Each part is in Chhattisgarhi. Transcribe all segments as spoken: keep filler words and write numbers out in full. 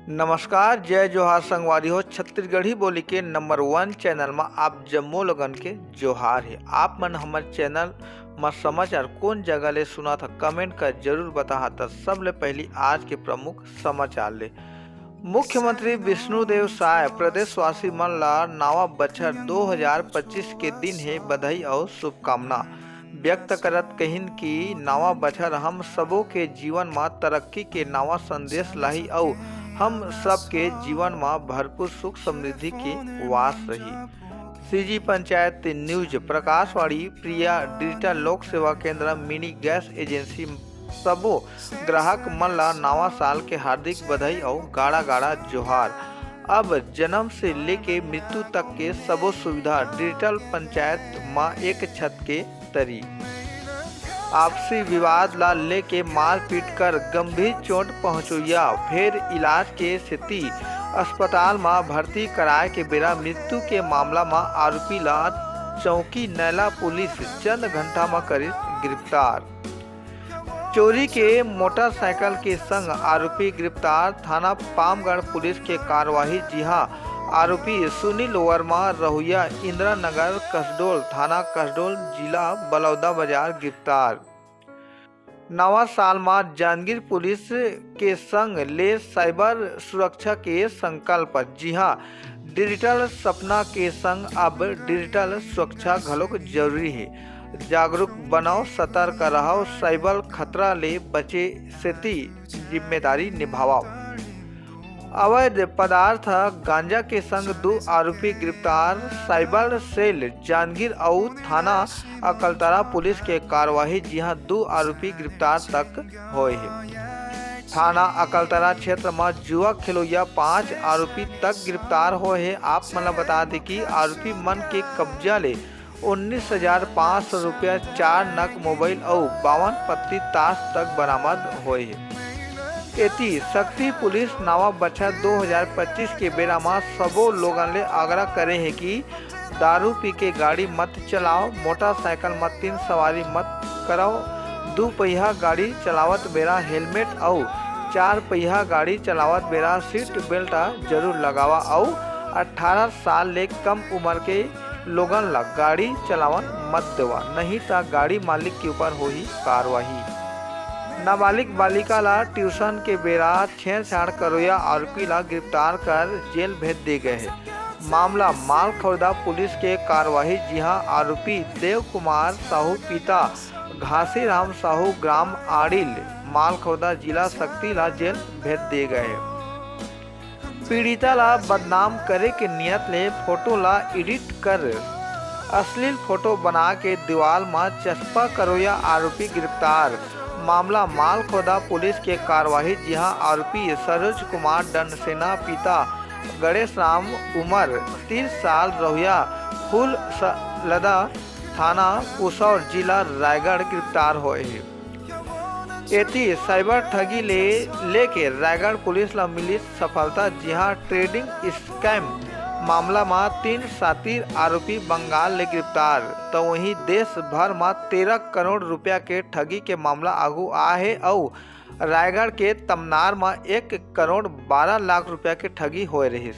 नमस्कार, जय जोहार संगवारी हो। छत्तीसगढ़ी बोली के नंबर वन चैनल म आप जम्मो लोगन के जोहार हे। आप मन हमर चैनल म समाचार कोन जगह ले सुनत ह, कमेंट कर जरूर बताहा। त सबले पहली आज के प्रमुख समाचार ले। मुख्यमंत्री विष्णुदेव साय प्रदेशवासी मन ला नवा बछर दो हजार पच्चीस के दिन हे बधाई अउ शुभकामना व्यक्त करत कहिन कि नवा बछर हम सबो के जीवन म तरक्की के नवा संदेश लाही अउ हम सबके जीवन म भरपूर सुख समृद्धि के वास रही। सीजी पंचायत न्यूज, प्रकाशवाणी, प्रिया डिजिटल लोक सेवा केंद्र, मिनी गैस एजेंसी सबो ग्राहक मन ला नवा साल के हार्दिक बधाई अउ गाड़ा गाड़ा जोहार। अब जन्म से लेके मृत्यु तक के सबो सुविधा डिजिटल पंचायत म एक छत के तरी। आपसी विवाद ला लेके मारपीट कर गंभीर चोट पहुंचोइया, फेर इलाज के सेती अस्पताल म भर्ती कराए के बेरा मृत्यु के मामला म आरोपी ला चौकी नैला पुलिस चंद घंटा म करिस गिरफ्तार। चोरी के मोटरसाइकिल के संग आरोपी गिरफ्तार, थाना पामगढ़ पुलिस के कार्यवाही, जिहां आरोपी सुनील वर्मा रहुइया इंदिरा नगर कसडोल, थाना कसडोल, जिला बलौदाबाजार गिरफ्तार। नवा साल म जांजगीर पुलिस के संग ले साइबर सुरक्षा के संकल्प, जिहां डिजिटल सपना के संग अब डिजिटल सुरक्षा घलोक जरूरी हे। जागरूक बनव, सतर्क रहव, साइबर खतरा ले बचे सेती जिम्मेदारी निभावव। अवैध पदार्थ गांजा के संग दू आरोपी गिरफ्तार, साइबर सेल जांजगीर अउ थाना अकलतरा पुलिस के कार्यवाही, जिहां दू आरोपी गिरफ्तार तक होए हे। थाना अकलतरा क्षेत्र म जुआ खेलोइया पांच आरोपी तक गिरफ्तार होए हे। आप मन ल बता दे कि आरोपी मन के कब्जा ले उन्नीस हजार पाँच सौ रुपया, चार नग मोबाइल अउ बावन पत्ती ताश तक बरामद होए हे। एती, सक्ती पुलिस नवा बछर दो हजार पच्चीस के बेरा म सबो लोगन ले आग्रह करे हे कि दारू पी के गाड़ी मत चलाओ, मोटरसाइकिल म तीन सवारी मत कराओ, दू पहिया गाड़ी चलावत बेरा हेलमेट अउ चार पहिया गाड़ी चलावत बेरा सीट बेल्ट जरूर लगावा अउ अठारह साल ले कम उम्र के लोगन ला गाड़ी चलावन मत देवा, नहीं त गाड़ी मालिक के ऊपर होही कार्रवाई। नाबालिग बालिका ला ट्यूशन के बेरा छेड़छाड़ करोया आरोपी ला गिरफ्तार कर जेल भेज दे गए हे। मामला मालखौदा पुलिस के कार्रवाई, जिहां आरोपी देव कुमार साहू पिता घासीराम साहू ग्राम आड़िल मालखौदा जिला सक्ती ला जेल भेज दे गए हे। पीड़िता ला बदनाम करे के नियत ले फोटो ला एडिट कर अश्लील फोटो बना के दीवाल म चस्पा करोया आरोपी गिरफ्तार। मामला मालखोदा पुलिस के कार्रवाई, जिहां आरोपी सरोज कुमार दंडसेना पिता गणेश राम उमर तीस साल रहुया फूल स-, लदा थाना पुसौर जिला रायगढ़ गिरफ्तार होए हे। एती साइबर ठगी ले लेके रायगढ़ पुलिस ला मिली सफलता, जिहां ट्रेडिंग स्कैम मामला म तीन सातिर आरोपी बंगाल ले गिरफ्तार। त वहीं देश भर म तेरह करोड़ रुपया के ठगी के मामला आगू आ हे अउ रायगढ़ के तमनार म एक करोड़ बारह लाख रुपया के ठगी होए रहिस।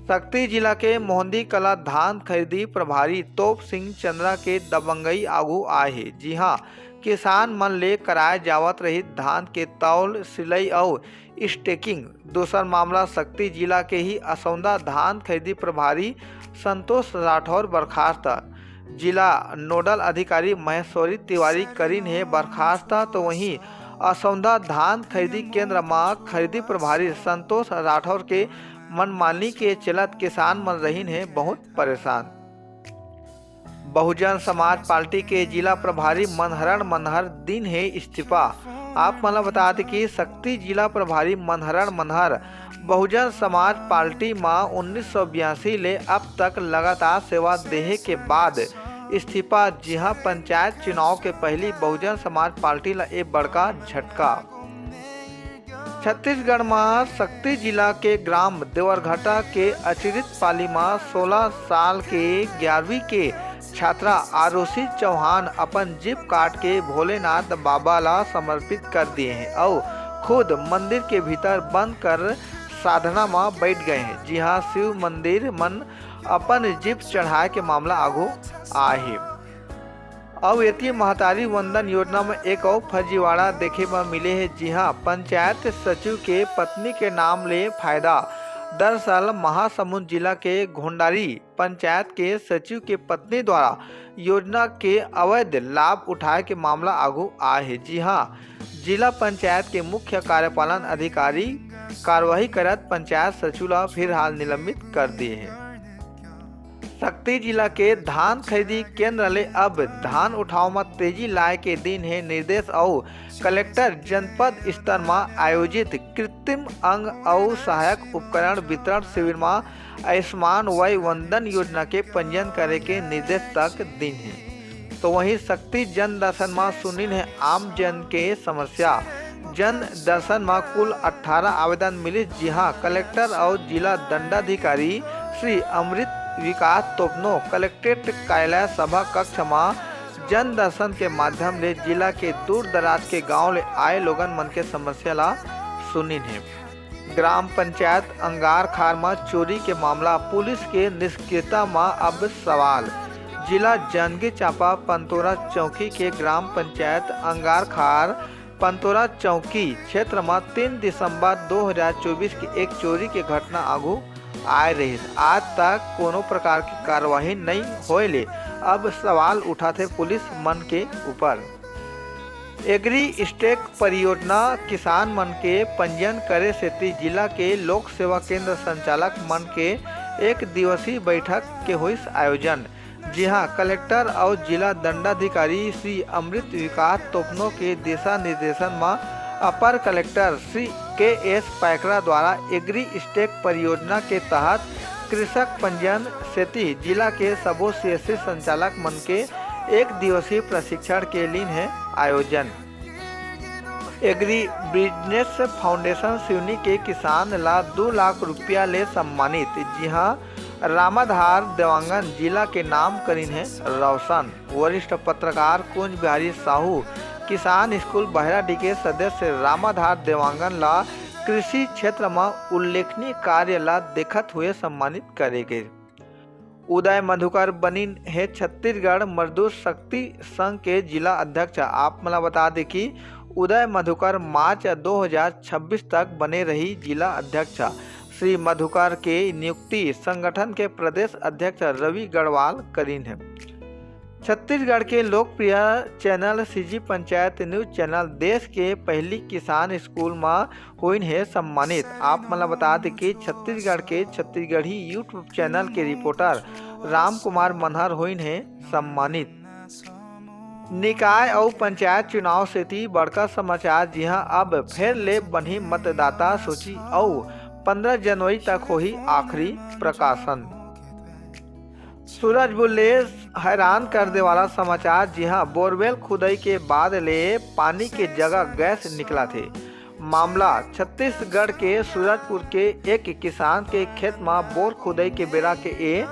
सक्ती जिला के मोहंदी कला धान खरीदी प्रभारी तोप सिंह चंद्रा के दबंगई आगू आए हे, जिहां किसान मन ले कराए जावत रहित धान के तौल, सिलई अउ स्टेकिंग। दूसर मामला सक्ती जिला के ही असौंदा धान खरीदी प्रभारी संतोष राठौर बर्खास्त। जिला नोडल अधिकारी महेश्वरी तिवारी करिन हे बर्खास्त। तो वहीं असौंदा धान खरीदी केंद्र म खरीदी प्रभारी संतोष राठौर के मनमानी के चलत किसान मन रहिन हे बहुत परेशान। बहुजन समाज पार्टी के जिला प्रभारी मनहरण मनहर दिन हे इस्तीफा। आप मन ल बता दें कि सक्ती जिला प्रभारी मनहरण मनहर बहुजन समाज पार्टी म उन्नीस सौ बयासी ले अब तक लगातार सेवा देहे के बाद इस्तीफा, जिहां पंचायत चुनाव के पहली बहुजन समाज पार्टी ल ए बड़का झटका। छत्तीसगढ़ म सक्ती जिला के ग्राम देवरघटा के अचिरित पाली म सोलह साल के ग्यारहवीं के छात्रा आरुषि चौहान अपन जीप काट के भोलेनाथ बाबा ला समर्पित कर दिए हे अउ खुद मंदिर के भीतर बंद कर साधना म बैठ गए हे। जी हाँ, शिव मंदिर मन अपन जीप चढ़ाए के मामला आगू आए हे। अउ एती महतारी वंदन योजना म एक अउ फर्जीवाड़ा देखे बर मिले हे। जी हाँ, पंचायत सचिव के पत्नी के नाम ले फायदा। दरअसल महासमुंद जिला के घोंडारी पंचायत के सचिव के पत्नी द्वारा योजना के अवैध लाभ उठाए के मामला आगू आए हे। जी हाँ, जिला पंचायत के मुख्य कार्यपालन अधिकारी कार्रवाई करत पंचायत सचिव ला फिलहाल निलंबित कर दिए हे। सक्ती जिला के धान खरीदी केंद्र ले अब धान उठाव म तेजी लाए के दिन हे निर्देश अउ कलेक्टर जनपद स्तर म आयोजित कृत्रिम अंग अउ सहायक उपकरण वितरण शिविर म आयुष्मान वय वंदन योजना के पंजीयन करे के निर्देश तक दिन हे। तो वहीं सक्ती जन दर्शन म सुनिन हे आम जन के समस्या। जन दर्शन म कुल अट्ठारह आवेदन मिलिस, जिहां कलेक्टर अउ जिला दंडाधिकारी श्री अमृत विकास तोपनो कलेक्ट्रेट कार्यालय सभा कक्ष म जन दर्शन के माध्यम ले जिला के दूर दराज के गांव ले आए लोगन मन के समस्या ला सुनिन हे। ग्राम पंचायत अंगार खार म चोरी के मामला, पुलिस के निष्क्रियता म अब सवाल। जिला जांजगीर चांपा पंतोरा चौकी के ग्राम पंचायत अंगार खार पंतोरा चौकी क्षेत्र म तीन दिसंबर दो हज़ार चौबीस के एक चोरी के घटना आगू आए रहिस। आज तक कोनो प्रकार के कार्रवाई नइ होए ले अब सवाल उठाथे पुलिस मन के ऊपर। एग्री स्टेक परियोजना किसान मन के पंजीयन करे सेती जिला के लोक सेवा केंद्र संचालक मन के एक दिवसीय बैठक के होइस आयोजन, जिहां कलेक्टर अउ जिला दंडाधिकारी श्री अमृत विकास तोपनो के दिशा निर्देशन म अपर कलेक्टर श्री के एस पैकरा द्वारा एग्री स्टेक परियोजना के तहत कृषक पंजीयन सेती जिला के सबो सीएससी संचालक मन के एक दिवसीय प्रशिक्षण के लीन हे आयोजन। एग्री बिजनेस फाउंडेशन सिवनी के किसान ला दू लाख रुपया ले सम्मानित, जिहां रामाधार देवांगन जिला के नाम करिन हे रोशन। वरिष्ठ पत्रकार कुंज बिहारी साहू किसान स्कूल बहराडी के सदस्य रामाधार देवांगन ला कृषि क्षेत्र म उल्लेखनीय कार्य ला देखत हुए सम्मानित करे गे। उदय मधुकर बनिन हे छत्तीसगढ़ मजदूर शक्ति संघ के जिला अध्यक्ष। आप मन ला बता दे कि उदय मधुकर मार्च दो हज़ार छब्बीस तक बने रही जिला अध्यक्ष। श्री मधुकर के नियुक्ति संगठन के प्रदेश अध्यक्ष रवि गढ़वाल करिन हे। छत्तीसगढ़ के लोकप्रिय channel CG panchayat news channel देश के पहली किसान स्कूल म होइन हे सम्मानित। आप मन ला बता दे कि छत्तीसगढ़ के छत्तीसगढ़ी YouTube चैनल के रिपोर्टर राम कुमार मनहर होइन हे सम्मानित। निकाय अउ पंचायत चुनाव सेती बड़का समाचार, जिहां अब फेर ले बनही मतदाता सूची अउ पंद्रह जनवरी तक होही आखिरी प्रकाशन। सूरजपुर ले हैरान कर दे वाला समाचार, जिहां बोरवेल खुदाई के बाद ले पानी के जगह गैस निकलाथे। मामला छत्तीसगढ़ के सूरजपुर के एक किसान के खेत म बोर खुदाई के बेरा के ए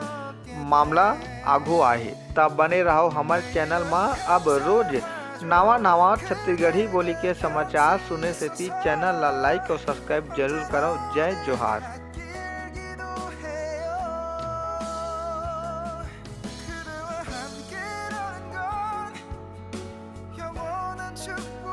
मामला आघू आए हे। त बने रहो हमर चैनल म, अब रोज नवा नवा छत्तीसगढ़ी बोली के समाचार सुने सेती चैनल ला लाइक अउ सब्सक्राइब जरूर करो। जय जोहार।